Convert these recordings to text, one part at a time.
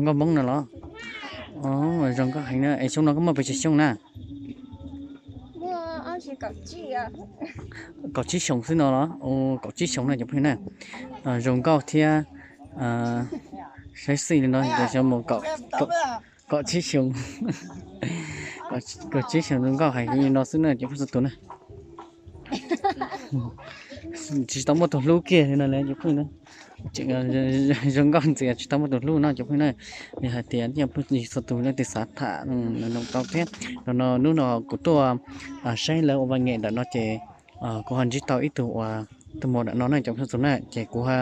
Nkauj Hmoob no los? Zoo nkauj heev na. Es xyoo no koj muaj pes tsawg xyoo na? Kaum tsib xyoos xwb no los? Kaum tsib xyoos na cov phooj ywg na. Zoo nkauj thiab, saib xij li no ces xyov mus kaum tsib xyoos. Kaum tsib xyoos zoo nkauj heev li no xwb na cov phooj ywg txhua tus na. Tsis tau muaj tus hlub kiag li no cov phooj ywg na. Zoo nkauj ntxiv tsis tau muaj tus hlub no cov phooj ywg na. Yog hais tias cov phooj ywg txhua tus leej twg xav tham no tau thiab. Nim no hnub no kuv tuaj saib lawv ua vas nyem ntawm no ces kuv ho ntsib tau ib tug uas tus muam ntawm no na cov phooj ywg txhua tus na, ces kuv ho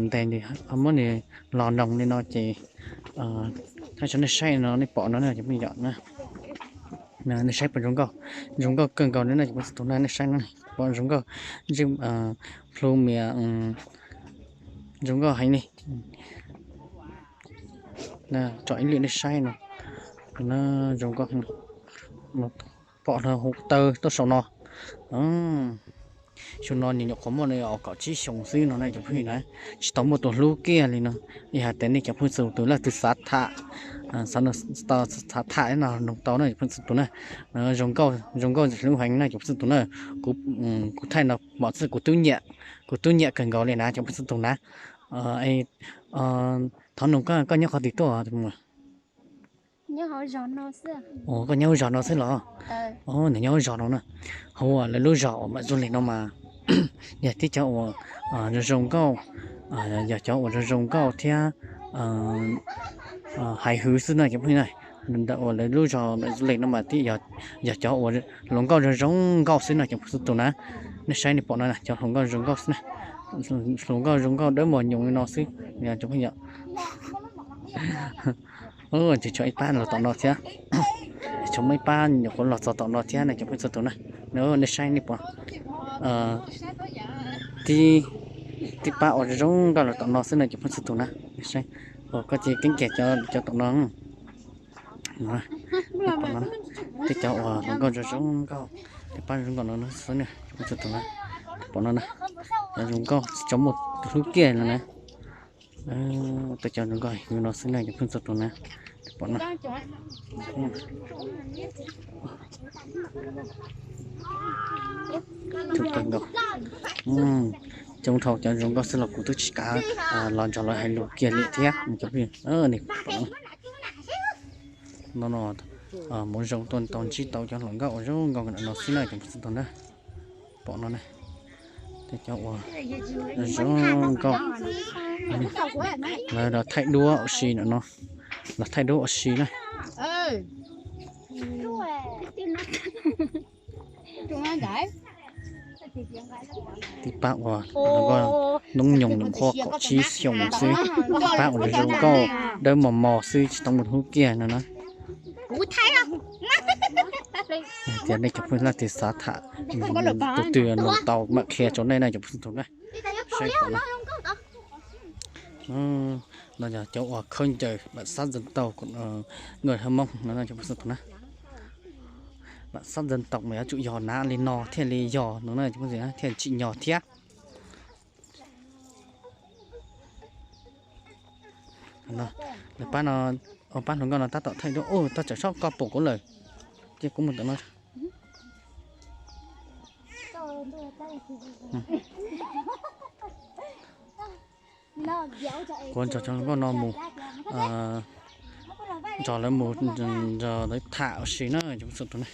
ntes nws ho muab nws los noog li no ces thaij rau nej saib no nej pom no na cov phooj ywg na. Nej saib puas zoo nkauj? Zoo nkauj kawg nkaus li na cov phooj ywg txhua tus na, nej saib no puas zoo nkauj? Ntsej plhu mias zoo nkauj heev li. Tso ib lwm nej saib no, zoo nkauj. Pom hluav taws tuaj saum no. Xyoo no nws nyuam qhuav muaj li kaum tsib xyoos xwb no na cov phooj ywg na, tsis tau muaj tus hlub kiag li no. Yog hais tias nej cov phooj ywg txhua tus leej twg xav tham, xav tham no noog tau na cov phooj ywg txhua tus na. Zoo nkauj, zoo nkauj ntxim hlub heev na cov phooj ywg txhua tus na. Kuv thaij no pom txij kuv tub nyiam, kuv tub nyiam kawg nkaus li na cov phooj ywg txhua tus na. Thov noog koj, koj nyob qhov twg tuaj? Koj nyob hauv zos no xwb los? Nws nyob hauv zos no na. Hauv lawv lub zos uas mam du leg no mas yog tib cov uas zoo zoo nkauj, yog cov uas zoo zoo nkauj thiab hais hwv xwb na cov phooj ywg na. Ntawm uas lawv lub zos mam du leg no mas tib yog cov uas hluas nkauj zoo zoo nkauj xwb no cov phooj ywg txhua tus na. Nej saib nej pom no cov hluas nkauj zoo nkauj xwb na. Hluas nkauj zoo nkauj dawb mos nyoos li no xwb cov phooj ywg. Tsis tshuav ib pab los tom no thiab, tshuav muaj ib pab nyuam qhuav los txog tom no thiab na cov phooj ywg txhua tus na. Nej saib nej pom tib pab uas zoo zoo nkauj los tom no xwb na cov phooj ywg txhua tus na. Koj cia keeb kiag cov tom no. Tej cov uas hluas nkauj zoo zoo nkauj, tej pab zoo nkauj no xwb na cov phooj ywg txhua tus na. Pom no na, cov zoo nkauj tsis tau muaj tus hlub kiag no na. Tej cov zoo nkauj heev no xwb na cov phooj ywg txhua tus na. Pom no. Coob dhau cov zoo nkauj xwb los kuv twb tsis kav los nrog lawv hais lus kiag li thiab cov phooj ywg. No no, mus zoo tuaj tau ntsib tau cov hluas nkauj uas zoo nkauj no xwb na cov phooj ywg txhua tus na. Pom no na, tej cov uas zoo nkauj, lawv los thaij duab ua si no no, los thaij duab ua si na. Tib pab uas hnub nyoog nyuam qhuav kaum tsib xyoos xwb, tib pab uas zoo nkauj dawb mos mos xwb tsis tau muaj hlub kiag no na. Tias nej cov phooj ywg leej twg xav tham, tus twg nug tau mam qhia rau nej na cov phooj ywg txhua tus na. Saib pom no, no yog cov uas khawb ncaws bản sắc dân tộc người Hmông no na cov phooj ywg txhua tus na. Bản sắc dân tộc mas yuav tsum yog na li no thiaj li yog no na cov phooj ywg, thiaj tsim nyog thiab. Pab no, pab hluas nkauj no tab tom thaij duab, tab tom tsob koj pom kuv lawm, ces kuv mus tom no. Kuv nrog cov hluas nkauj no mus, nrog lawv mus, nrog lawv tham ua si na cov phooj ywg txhua tus na.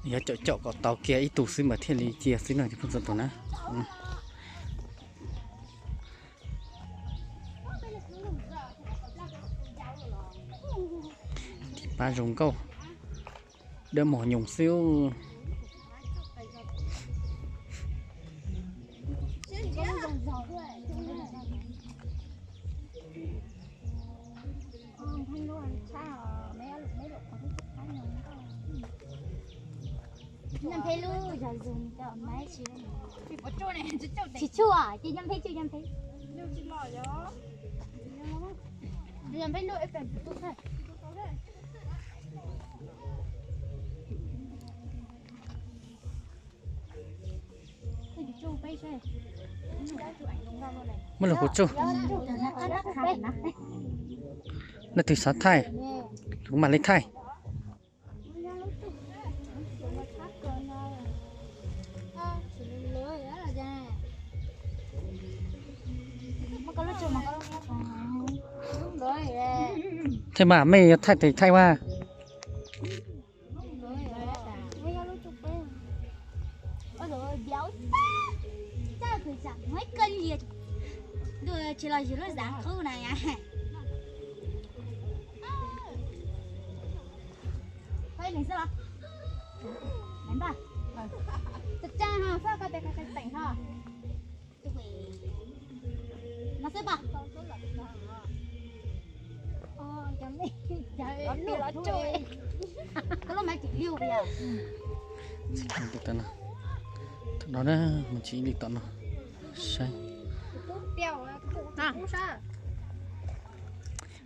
Yuav caum caum kom tau kiag ib tug xwb mas thiaj li cia xwb no cov phooj ywg txhua tus na. Tib pab zoo nkauj dawb mos nyoos xwb. Nyab peb lub zos zoo, tsis tshua, ces nyab peb tsuj nyab peb. Nyab peb lub eb pem tus tub thawj. Tsuj peb seb. Muab lus kuv tsuj. Leej twg xav thaij, kuv mam li thaij. Thiab mas mej yuav thaij tes thaij mas. Tsis los yus lub zam qub na. Tsa ho, faj ko tes teem ho. No xwb pom. Koj lub mas tsis liu. Thaum no na, mus tsis ib li tom no. Saib.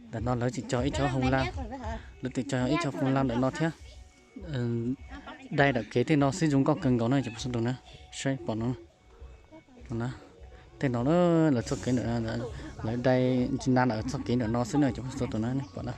Ntawm no lawv tseem cog ib cov hoo la, lawv tseem cog ib cov hoo la ntawm no thiab. Dai ntawm kev tej no xwb zoo nkauj kawg nkaus na cov phooj ywg sawv daws na. Saib pom no. Tej no lawv txoj kev, lawv dai ntsis na lawm txoj kev ntawm no xwb na cov phooj ywg sawv daws na, nej pom na.